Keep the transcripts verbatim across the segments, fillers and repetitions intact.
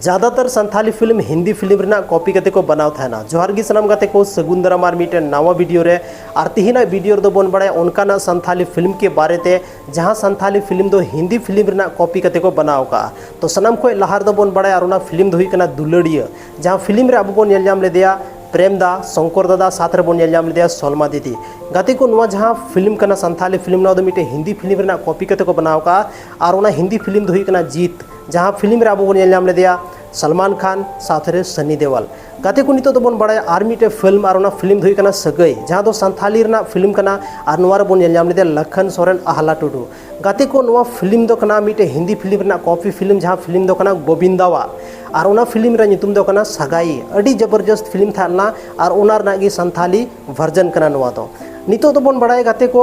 ज़्यादातर Santhali film Hindi film ᱨᱮᱱᱟᱜ ᱠᱚᱯᱤ ᱠᱟᱛᱮ ᱠᱚ ᱵᱮᱱᱟᱣ ᱛᱟᱦᱮᱱᱟ᱾ ᱡᱚᱦᱟᱨ ᱜᱮ ᱥᱟᱱᱟᱢ ᱜᱟᱛᱮ ᱠᱚ, ᱥᱟᱹᱜᱩᱱ ᱫᱟᱨᱟᱢ ᱟᱨ ᱢᱤᱫᱴᱮᱱ ᱱᱟᱣᱟ ᱵᱷᱤᱰᱤᱭᱳ ᱨᱮ᱾ ᱟᱨ ᱛᱤᱦᱤᱧᱟᱜ ᱵᱷᱤᱰᱤᱭᱳ ᱨᱮᱫᱚ ᱵᱚᱱ ᱵᱟᱲᱟᱭᱟ ᱚᱱᱠᱟᱱᱟᱜ ᱥᱟᱱᱛᱷᱟᱞᱤ ᱯᱷᱤᱞᱢ ᱠᱮ ᱵᱟᱨᱮ ᱛᱮ, ᱡᱟᱦᱟᱸ ᱥᱟᱱᱛᱷᱟᱞᱤ ᱯᱷᱤᱞᱢ ᱫᱚ ᱦᱤᱱᱫᱤ ᱯᱷᱤᱞᱢ ᱨᱮᱱᱟᱜ ᱠᱚᱯᱤ ᱠᱟᱛᱮ ᱠᱚ ᱵᱮᱱᱟᱣ ᱟᱠᱟᱫᱼᱟ᱾ ᱛᱚ ᱥᱟᱱᱟᱢ ᱠᱷᱚᱱ ᱞᱟᱦᱟ ᱨᱮᱫᱚ ᱵᱚᱱ ᱵᱟᱲᱟᱭᱟ, ᱟᱨ ᱚᱱᱟ ᱯᱷᱤᱞᱢ ᱫᱚ ᱦᱩᱭᱩᱜ ᱠᱟᱱᱟ ᱫᱩᱞᱟᱹᱲᱤᱭᱟᱹ, ᱡᱟᱦᱟᱸ ᱯᱷᱤᱞᱢ ᱨᱮ ᱟᱵᱚ ᱵᱚᱱ ᱧᱮᱞ ᱧᱟᱢ ᱞᱮᱫᱮᱭᱟ ᱯᱨᱮᱢ ᱫᱟ, ᱥᱚᱝᱠᱚᱨ ᱫᱟᱫᱟ, ᱥᱟᱛᱷ ᱨᱮᱵᱚᱱ ᱧᱮᱞ ᱧᱟᱢ ᱞᱮᱫᱮᱭᱟ ᱥᱚᱞᱢᱟ ᱫᱤᱫᱤ᱾ ᱜᱟᱛᱮ ᱠᱚ, ᱱᱚᱣᱟ ᱡᱟᱦᱟᱸ ᱯᱷᱤᱞᱢ ᱠᱟᱱᱟ ᱥᱟᱱᱛᱷᱟᱞᱤ ᱯᱷᱤᱞᱢ, ᱱᱚᱣᱟ ᱫᱚ ᱢᱤᱫᱴᱮᱱ ᱦᱤᱱᱫᱤ ᱯᱷᱤᱞᱢ ᱨᱮᱱᱟᱜ ᱠᱚᱯᱤ ᱠᱟᱛᱮ ᱠᱚ ᱵᱮᱱᱟᱣ ᱟᱠᱟᱫᱼᱟ᱾ ᱟᱨ ᱚᱱᱟ ᱦᱤᱱᱫᱤ ᱯᱷᱤᱞᱢ ᱫᱚ ᱦᱩᱭᱩᱜ ᱠᱟᱱᱟ ᱡᱤᱛ, ᱡᱟᱦᱟᱸ ᱯᱷᱤᱞᱢ ᱨᱮ ᱟᱵᱚ ᱵᱚᱱ ᱧᱮᱞ ᱧᱟᱢ ᱞᱮᱫᱮᱭᱟ ᱥᱟᱞᱢᱟᱱ ᱠᱷᱟᱱ ᱥᱟᱛᱷ ᱨᱮ ᱥᱟᱱᱤ ᱫᱮᱣᱟᱞ᱾ ᱜᱟᱛᱮ ᱠᱚ, ᱱᱤᱛᱚᱜ ᱫᱚᱵᱚᱱ ᱵᱟᱲᱟᱭᱟ ᱟᱨ ᱢᱤᱫᱴᱮᱱ ᱯᱷᱤᱞᱢ, ᱟᱨ ᱚᱱᱟ ᱯᱷᱤᱞᱢ ᱫᱚ ᱦᱩᱭᱩᱜ ᱠᱟᱱᱟ ᱥᱟᱹᱜᱟᱹᱭ, ᱡᱟᱦᱟᱸ ᱫᱚ ᱥᱟᱱᱛᱷᱟᱞᱤ ᱨᱮᱱᱟᱜ ᱯᱷᱤᱞᱢ ᱠᱟᱱᱟ᱾ ᱟᱨ ᱱᱚᱣᱟ ᱨᱮᱵᱚᱱ ᱧᱮᱞ ᱧᱟᱢ ᱞᱮᱫᱮᱭᱟ ᱞᱟᱠᱷᱟᱱ ᱥᱚᱨᱮᱱ, ᱟᱦᱞᱟ ᱴᱩᱰᱩ᱾ ᱜᱟᱛᱮ ᱠᱚ, ᱱᱚᱣᱟ ᱯᱷᱤᱞᱢ ᱫᱚ ᱠᱟᱱᱟ ᱢᱤᱫᱴᱮᱱ ᱦᱤᱱᱫᱤ ᱯᱷᱤᱞᱢ ᱨᱮᱱᱟᱜ ᱠᱚᱯᱤ ᱯᱷᱤᱞᱢ, ᱡᱟᱦᱟᱸ ᱯᱷᱤᱞᱢ ᱫᱚ ᱠᱟᱱᱟ ᱜᱳᱵᱤᱱᱫᱟᱣᱟᱜ᱾ ᱟᱨ ᱚᱱᱟ ᱯᱷᱤᱞᱢ ᱨᱮᱱᱟᱜ ᱧᱩᱛᱩᱢ ᱫᱚ ᱠᱟᱱᱟ ᱥᱟᱜᱟᱭ᱾ ᱟᱹᱰᱤ ᱡᱚᱵᱚᱨᱡᱚᱥᱛ ᱯᱷᱤᱞᱢ ᱛᱟᱦᱮᱸ ᱞᱮᱱᱟ, ᱟᱨ ᱚᱱᱟ ᱨᱮᱱᱟᱜ ᱜᱮ ᱥᱟᱱᱛᱷᱟᱞᱤ ᱵᱷᱟᱨᱡᱚᱱ ᱠᱟᱱᱟ ᱱᱚᱣᱟ ᱫᱚ᱾ ᱱᱤᱛᱚᱜ ᱫᱚᱵᱚᱱ ᱵᱟᱲᱟᱭᱟ ᱜᱟᱛᱮ ᱠᱚ,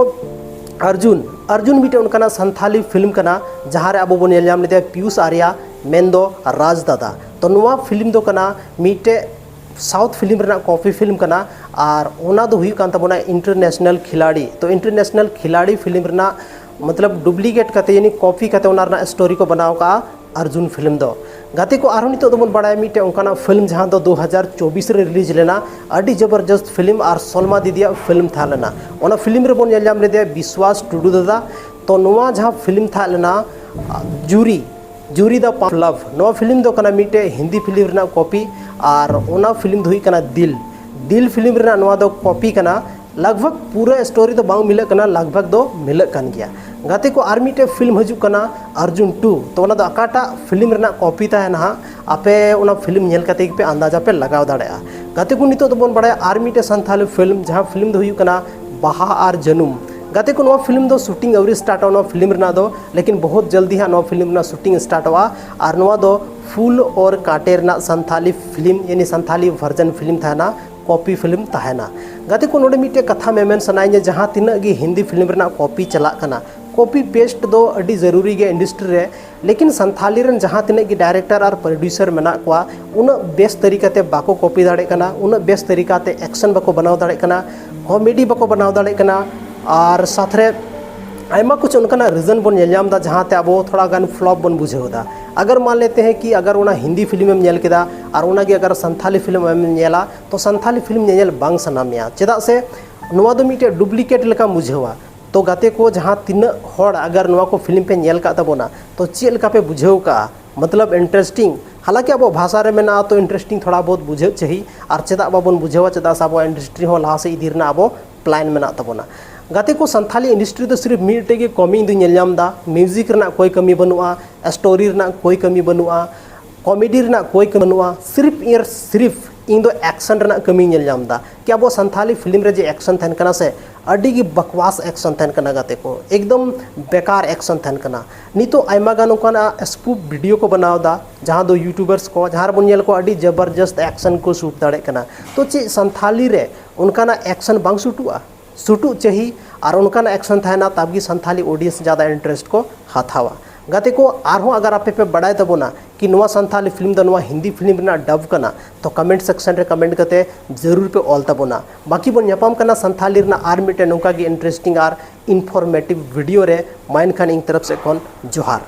ᱟᱨᱡᱩᱱ, ᱟᱨᱡᱩᱱ ᱢᱤᱫᱴᱮᱱ ᱚᱱᱠᱟᱱᱟᱜ ᱥᱟᱱᱛᱷᱟᱞᱤ ᱯᱷᱤᱞᱢ ᱠᱟᱱᱟ, ᱡᱟᱦᱟᱸ ᱨᱮ ᱟᱵᱚ ᱵᱚᱱ ᱧᱮᱞ ᱧᱟᱢ ᱞᱮᱫᱮᱭᱟ ᱯᱤᱭᱩᱥ ᱟᱨᱭᱟ, ᱢᱮᱱᱫᱚ ᱨᱟᱡᱽ ᱫᱟᱫᱟ᱾ ᱛᱚ ᱱᱚᱣᱟ ᱯᱷᱤᱞᱢ ᱫᱚ ᱠᱟᱱᱟ ᱢᱤᱫᱴᱮᱡ ᱥᱟᱣᱩᱛᱷ ᱯᱷᱤᱞᱢ ᱨᱮᱱᱟᱜ ᱠᱚᱯᱤ ᱯᱷᱤᱞᱢ ᱠᱟᱱᱟ, ᱟᱨ ᱚᱱᱟ ᱫᱚ ᱦᱩᱭᱩᱜ ᱠᱟᱱ ᱛᱟᱵᱚᱱᱟ ᱤᱱᱴᱟᱨᱱᱮᱥᱱᱟᱞ ᱠᱷᱤᱞᱟᱲᱤ᱾ ᱛᱚ ᱤᱱᱴᱟᱨᱱᱮᱥᱱᱟᱞ ᱠᱷᱤᱞᱟᱲᱤ ᱯᱷᱤᱞᱢ ᱨᱮᱱᱟᱜ ᱢᱚᱛᱞᱚᱵ ᱰᱩᱯᱞᱤᱠᱮᱴ ᱠᱟᱛᱮ, ᱭᱟᱱᱤ ᱠᱚᱯᱤ ᱠᱟᱛᱮ ᱚᱱᱟ ᱨᱮᱱᱟᱜ ᱥᱴᱳᱨᱤ ᱠᱚ ᱵᱮᱱᱟᱣ ᱠᱟᱜᱼᱟ ᱟᱨᱡᱩᱱ ᱯᱷᱤᱞᱢ ᱫᱚ᱾ ᱜᱟᱛᱮ ᱠᱚ, ᱟᱨᱦᱚᱸ ᱱᱤᱛᱚᱜ ᱫᱚᱵᱚᱱ ᱵᱟᱲᱟᱭᱟ ᱢᱤᱫᱴᱮᱱ ᱚᱱᱠᱟᱱᱟᱜ ᱯᱷᱤᱞᱢ ᱡᱟᱦᱟᱸ ᱫᱚ ᱫᱩ ᱦᱟᱡᱟᱨ ᱪᱚᱵᱵᱤᱥ ᱨᱮ ᱨᱤᱞᱤᱡᱽ ᱞᱮᱱᱟ, ᱟᱹᱰᱤ ᱡᱚᱵᱚᱨᱡᱚᱥᱛ ᱯᱷᱤᱞᱢ ᱟᱨ ᱥᱚᱞᱢᱟ ᱫᱤᱫᱤᱭᱟᱜ ᱯᱷᱤᱞᱢ ᱛᱟᱦᱮᱸ ᱞᱮᱱᱟ᱾ ᱚᱱᱟ ᱯᱷᱤᱞᱢ ᱨᱮᱵᱚᱱ ᱧᱮᱞ ᱧᱟᱢ ᱞᱮᱫᱮᱭᱟ ᱵᱤᱥᱣᱟᱥ ᱴᱩᱰᱩ ᱫᱟᱫᱟ᱾ ᱛᱚ ᱱᱚᱣᱟ ᱡᱟᱦᱟᱸ ᱯᱷᱤᱞᱢ ᱛᱟᱦᱮᱸ ᱞᱮᱱᱟ, ᱟ, ᱡᱩᱨᱤ, ᱡᱩᱨᱤ ᱫᱟ ᱯᱟᱯ ᱞᱟᱵᱷ, ᱱᱚᱣᱟ ᱯᱷᱤᱞᱢ ᱫᱚ ᱠᱟᱱᱟ ᱢᱤᱫᱴᱮᱡ ᱦᱤᱱᱫᱤ ᱯᱷᱤᱞᱢ ᱨᱮᱱᱟᱜ ᱠᱚᱯᱤ, ᱟᱨ ᱚᱱᱟ ᱯᱷᱤᱞᱢ ᱫᱚ ᱦᱩᱭᱩᱜ ᱠᱟᱱᱟ ᱫᱤᱞ᱾ ᱫᱤᱞ ᱯᱷᱤᱞᱢ ᱨᱮᱱᱟᱜ ᱱᱚᱣᱟ ᱫᱚ ᱠᱚᱯᱤ ᱠᱟᱱᱟ᱾ ᱞᱟᱜᱽ ᱵᱷᱟᱜᱽ ᱯᱩᱨᱟᱹ ᱥᱴᱳᱨᱤ ᱫᱚ ᱵᱟᱝ ᱢᱤᱞᱟᱹᱜ ᱠᱟᱱᱟ, ᱞᱟᱜᱽ ᱵᱷᱟᱜᱽ ᱫᱚ ᱢᱤᱞᱟᱹᱜ ᱠᱟᱱ ᱜᱮᱭᱟ᱾ ᱜᱟᱛᱮ ᱠᱚ, ᱟᱨ ᱢᱤᱫᱴᱮᱡ ᱯᱷᱤᱞᱢ ᱦᱤᱡᱩᱜ ᱠᱟᱱᱟ ᱟᱨᱡᱩᱱ ᱴᱩ᱾ ᱛᱚ ᱚᱱᱟ ᱫᱚ ᱚᱠᱟᱴᱟᱜ ᱯᱷᱤᱞᱢ ᱨᱮᱱᱟᱜ ᱠᱚᱯᱤ ᱛᱟᱦᱮᱱᱟ ᱦᱟᱸᱜ, ᱟᱯᱮ ᱚᱱᱟ ᱯᱷᱤᱞᱢ ᱧᱮᱞ ᱠᱟᱛᱮ ᱜᱮᱯᱮ ᱟᱱᱫᱟᱡᱟ ᱯᱮ ᱞᱟᱜᱟᱣ ᱫᱟᱲᱮᱭᱟᱜᱼᱟ᱾ ᱜᱟᱛᱮ ᱠᱚ, ᱱᱤᱛᱚᱜ ᱫᱚᱵᱚᱱ ᱵᱟᱲᱟᱭᱟ ᱟᱨ ᱢᱤᱫᱴᱮᱡ ᱥᱟᱱᱛᱷᱟᱞᱤ ᱯᱷᱤᱞᱢ, ᱡᱟᱦᱟᱸ ᱯᱷᱤᱞᱢ ᱫᱚ ᱦᱩᱭᱩᱜ ᱠᱟᱱᱟ ᱵᱟᱦᱟ ᱟᱨ ᱡᱟᱹᱱᱩᱢ᱾ ᱜᱟᱛᱮ ᱠᱚ, ᱱᱚᱣᱟ ᱯᱷᱤᱞᱢ ᱫᱚ ᱥᱩᱴᱤᱝ ᱟᱹᱣᱨᱤ ᱥᱴᱟᱨᱴᱚᱜᱼᱟ ᱱᱚᱣᱟ ᱯᱷᱤᱞᱢ ᱨᱮᱱᱟᱜ ᱫᱚ, ᱞᱮᱠᱤᱱ ᱵᱚᱦᱩᱛ ᱡᱚᱞᱫᱤ ᱦᱟᱸᱜ ᱱᱚᱣᱟ ᱯᱷᱤᱞᱢ ᱨᱮᱱᱟᱜ ᱥᱩᱴᱤᱝ ᱥᱴᱟᱨᱴᱚᱜᱼᱟ᱾ ᱟᱨ ᱱᱚᱣᱟ ᱫᱚ ᱯᱷᱩᱞ ᱚᱨ ᱠᱟᱸᱴᱮ ᱨᱮᱱᱟᱜ ᱥᱟᱱᱛᱷᱟᱞᱤ ᱯᱷᱤᱞᱢ, ᱭᱟᱱᱤ ᱥᱟᱱᱛᱷᱟᱞᱤ ᱵᱷᱟᱨᱡᱚᱱ ᱯᱷᱤᱞᱢ ᱛᱟᱦᱮᱱᱟ, ᱠᱚᱯᱤ ᱯᱷᱤᱞᱢ ᱛᱟᱦᱮᱱᱟ᱾ ᱜᱟᱛᱮ ᱠᱚ, ᱱᱚᱰᱮ ᱢᱤᱫᱴᱮᱡ ᱠᱟᱛᱷᱟ ᱢᱮᱢᱮᱱ ᱥᱟᱱᱟᱭᱤᱧᱟ, ᱡᱟᱦᱟᱸ ᱛᱤᱱᱟᱹᱜ ᱜᱮ ᱦᱤᱱᱫᱤ ᱯᱷᱤᱞᱢ ᱨᱮᱱᱟᱜ ᱠᱚᱯᱤ ᱪᱟᱞᱟᱜ ᱠᱟᱱᱟ, ᱠᱚᱯᱤ ᱯᱮᱥᱴ ᱫᱚ ᱟᱹᱰᱤ ᱡᱟᱹᱨᱩᱨᱤ ᱜᱮᱭᱟ ᱤᱱᱰᱟᱥᱴᱨᱤ ᱨᱮ, ᱞᱮᱠᱤᱱ ᱥᱟᱱᱛᱷᱟᱞᱤ ᱨᱮᱱ ᱡᱟᱦᱟᱸ ᱛᱤᱱᱟᱹᱜ ᱜᱮ ᱰᱟᱭᱨᱮᱠᱴᱚᱨ ᱟᱨ ᱯᱨᱚᱰᱭᱩᱥᱟᱨ ᱢᱮᱱᱟᱜ ᱠᱚᱣᱟ, ᱩᱱᱟᱹᱜ ᱵᱮᱥ ᱛᱟᱹᱨᱤᱠᱟ ᱛᱮ ᱵᱟᱠᱚ ᱠᱚᱯᱤ ᱫᱟᱲᱮᱭᱟᱜ ᱠᱟᱱᱟ, ᱩᱱᱟᱹᱜ ᱵᱮᱥ ᱛᱟᱹᱨᱤᱠᱟ ᱛᱮ ᱮᱠᱥᱚᱱ ᱵᱟᱠᱚ ᱵᱮᱱᱟᱣ ᱫᱟᱲᱮᱭᱟᱜ ᱠᱟᱱᱟ, ᱠᱚᱢᱮᱰᱤ ᱵᱟᱠᱚ ᱵᱮᱱᱟᱣ ᱫᱟᱲᱮᱭᱟᱜ ᱠᱟᱱᱟ, ᱟᱨ ᱥᱟᱛᱷ ᱨᱮ ᱟᱭᱢᱟ ᱠᱩᱪ ᱚᱱᱠᱟᱱᱟᱜ ᱨᱤᱡᱚᱱ ᱵᱚᱱ ᱧᱮᱞ ᱧᱟᱢ ᱮᱫᱟ, ᱡᱟᱦᱟᱸ ᱛᱮ ᱟᱵᱚ ᱛᱷᱚᱲᱟ ᱜᱟᱱ ᱯᱷᱞᱚᱯ ᱵᱚᱱ ᱵᱩᱡᱷᱟᱹᱣ ᱮᱫᱟ᱾ अगर मान लेते हैं कि अगर ᱚᱱᱟ ᱦᱤᱱᱫᱤ ᱯᱷᱤᱞᱢ ᱮᱢ ᱧᱮᱞ ᱠᱮᱫᱟ ᱟᱨ ᱚᱱᱟᱜᱮ ᱟᱜᱟᱨ ᱥᱟᱱᱛᱷᱟᱞᱤ ᱯᱷᱤᱞᱢ ᱮᱢ ᱧᱮᱞᱟ, ᱛᱚ ᱥᱟᱱᱛᱷᱟᱞᱤ ᱯᱷᱤᱞᱢ ᱧᱮᱧᱮᱞ ᱵᱟᱝ ᱥᱟᱱᱟ ᱢᱮᱭᱟ᱾ ᱪᱮᱫᱟᱜ ᱥᱮ ᱱᱚᱣᱟ ᱫᱚ ᱢᱤᱫᱴᱮᱡ ᱰᱩᱯᱞᱤᱠᱮᱴ ᱞᱮᱠᱟᱢ ᱵᱩᱡᱷᱟᱹᱣᱟ᱾ ᱛᱚ ᱜᱟᱛᱮ ᱠᱚ, ᱡᱟᱦᱟᱸ ᱛᱤᱱᱟᱹᱜ ᱦᱚᱲ ᱟᱜᱟᱨ ᱱᱚᱣᱟ ᱠᱚ ᱯᱷᱤᱞᱢ ᱯᱮ ᱧᱮᱞ ᱠᱟᱜ ᱛᱟᱵᱚᱱᱟ, ᱛᱚ ᱪᱮᱫ ᱞᱮᱠᱟ ᱯᱮ ᱵᱩᱡᱷᱟᱹᱣ ᱠᱟᱜᱼᱟ? ᱢᱚᱛᱞᱚᱵ ᱤᱱᱴᱟᱨᱮᱥᱴᱤᱝ, ᱦᱟᱞᱟᱸᱠᱤ ᱟᱵᱚ ᱵᱷᱟᱥᱟ ᱨᱮ ᱢᱮᱱᱟᱜᱼᱟ, ᱛᱚ ᱤᱱᱴᱟᱨᱮᱥᱴᱤᱝ ᱛᱷᱚᱲᱟ ᱵᱚᱦᱩᱛ ᱵᱩᱡᱷᱟᱹᱜ ᱪᱟᱹᱦᱤ᱾ ᱟᱨ ᱪᱮᱫᱟᱜ ᱵᱟᱵᱚᱱ ᱵᱩᱡᱷᱟᱹᱣᱟ? ᱪᱮᱫᱟᱜ ᱥᱮ ᱟᱵᱚᱣᱟᱜ ᱤᱱᱰᱟᱥᱴᱨᱤ ᱦᱚᱸ ᱞᱟᱦᱟ ᱥᱮᱫ ᱤᱫᱤ ᱨᱮᱱᱟᱜ ᱟᱵᱚ ᱯᱞᱟᱱ ᱢᱮᱱᱟᱜ ᱛᱟᱵᱚᱱᱟ᱾ ᱜᱟᱛᱮ ᱠᱚ, ᱥᱟᱱᱛᱷᱟᱞᱤ ᱤᱱᱰᱟᱥᱴᱨᱤ ᱫᱚ ᱥᱤᱨᱤᱯ ᱢᱤᱫᱴᱮᱡ ᱜᱮ ᱠᱚᱢᱤ ᱤᱧ ᱫᱚᱧ ᱧᱮᱞ ᱧᱟᱢ ᱮᱫᱟ, ᱢᱤᱣᱡᱤᱠ ᱨᱮᱱᱟᱜ ᱠᱚᱭ ᱠᱟᱹᱢᱤ ᱵᱟᱹᱱᱩᱜᱼᱟ, ᱥᱴᱳᱨᱤ ᱨᱮᱱᱟᱜ ᱠᱚᱭ ᱠᱟᱹᱢᱤ ᱵᱟᱹᱱᱩᱜᱼᱟ, ᱠᱚᱢᱮᱰᱤ ᱨᱮᱱᱟᱜ ᱠᱚᱭ ᱠᱟᱹᱢᱤ ᱵᱟᱹᱱᱩᱜᱼᱟ, ᱥᱤᱨᱤᱯ ᱤᱭᱟᱨ ᱥᱤᱨᱤᱯ ᱤᱧ ᱫᱚ ᱮᱠᱥᱚᱱ ᱨᱮᱱᱟᱜ ᱠᱟᱹᱢᱤᱧ ᱧᱮᱞ ᱧᱟᱢ ᱮᱫᱟ᱾ ᱠᱤ ᱟᱵᱚ ᱥᱟᱱᱛᱷᱟᱞᱤ ᱯᱷᱤᱞᱢ ᱨᱮ ᱡᱮ ᱮᱠᱥᱚᱱ ᱛᱟᱦᱮᱱ ᱠᱟᱱᱟ ᱥᱮ, ᱟᱹᱰᱤ ᱜᱮ ᱵᱟᱠᱣᱟᱥ ᱮᱠᱥᱚᱱ ᱛᱟᱦᱮᱱ ᱠᱟᱱᱟ ᱜᱟᱛᱮ ᱠᱚ, ᱮᱠᱫᱚᱢ ᱵᱮᱠᱟᱨ ᱮᱠᱥᱚᱱ ᱛᱟᱦᱮᱱ ᱠᱟᱱᱟ᱾ ᱱᱤᱛᱚᱜ ᱟᱭᱢᱟ ᱜᱟᱱ ᱚᱱᱠᱟᱱᱟᱜ ᱥᱯᱩᱯ ᱵᱷᱤᱰᱤᱭᱳ ᱠᱚ ᱵᱮᱱᱟᱣ ᱮᱫᱟ, ᱡᱟᱦᱟᱸ ᱫᱚ ᱭᱩᱴᱩᱵᱟᱨᱥ ᱠᱚ, ᱡᱟᱦᱟᱸ ᱨᱮᱵᱚᱱ ᱧᱮᱞ ᱠᱚᱣᱟ ᱟᱹᱰᱤ ᱡᱚᱵᱚᱨᱡᱚᱥᱛ ᱮᱠᱥᱚᱱ ᱠᱚ ᱥᱩᱴ ᱫᱟᱲᱮᱭᱟᱜ ᱠᱟᱱᱟ᱾ ᱛᱚ ᱪᱮᱫ ᱥᱟᱱᱛᱷᱟᱞᱤ ᱨᱮ ᱚᱱᱠᱟᱱᱟᱜ ᱮᱠᱥᱚᱱ ᱵᱟᱝ ᱥᱩᱴᱩᱜᱼᱟ? ᱥᱩᱴᱩᱜ ᱪᱟᱹᱦᱤ᱾ ᱟᱨ ᱚᱱᱠᱟᱱᱟᱜ ᱮᱠᱥᱚᱱ ᱛᱟᱦᱮᱱᱟ, ᱛᱟᱵᱜᱮ ᱥᱟᱱᱛᱷᱟᱞᱤ ᱚᱰᱤᱭᱮᱱᱥ ᱡᱟᱫᱟ ᱤᱱᱴᱟᱨᱮᱥᱴ ᱠᱚ ᱦᱟᱛᱟᱣᱟ᱾ ᱜᱟᱛᱮ ᱠᱚ, ᱟᱨᱦᱚᱸ ᱟᱜᱟᱨ ᱟᱯᱮ ᱯᱮ ᱵᱟᱲᱟᱭ ᱛᱟᱵᱚᱱᱟ ᱠᱤ ᱱᱚᱣᱟ ᱥᱟᱱᱛᱷᱟᱞᱤ ᱯᱷᱤᱞᱢ ᱫᱚ ᱱᱚᱣᱟ ᱦᱤᱱᱫᱤ ᱯᱷᱤᱞᱢ ᱨᱮᱱᱟᱜ ᱰᱟᱵ ᱠᱟᱱᱟ, ᱛᱚ ᱠᱚᱢᱮᱱᱴ ᱥᱮᱠᱥᱚᱱ ᱨᱮ ᱠᱚᱢᱮᱱᱴ ᱠᱟᱛᱮ ᱡᱟᱹᱨᱩᱲ ᱯᱮ ᱚᱞ ᱛᱟᱵᱚᱱᱟ᱾ ᱵᱟᱹᱠᱤ ᱵᱚᱱ ᱧᱟᱯᱟᱢ ᱠᱟᱱᱟ ᱥᱟᱱᱛᱷᱟᱞᱤ ᱨᱮᱱᱟᱜ ᱟᱨ ᱢᱤᱫᱴᱮᱱ ᱱᱚᱝᱠᱟ ᱜᱮ ᱤᱱᱴᱟᱨᱮᱥᱴᱤᱝ ᱟᱨ ᱤᱱᱯᱷᱚᱨᱢᱮᱴᱤᱵᱷ ᱵᱷᱤᱰᱤᱭᱳ ᱨᱮ᱾ ᱢᱟ ᱮᱱᱠᱷᱟᱱ ᱤᱧ ᱛᱚᱨᱚᱯ ᱥᱮᱫ ᱠᱷᱚᱱ ᱡᱚᱦᱟᱨ᱾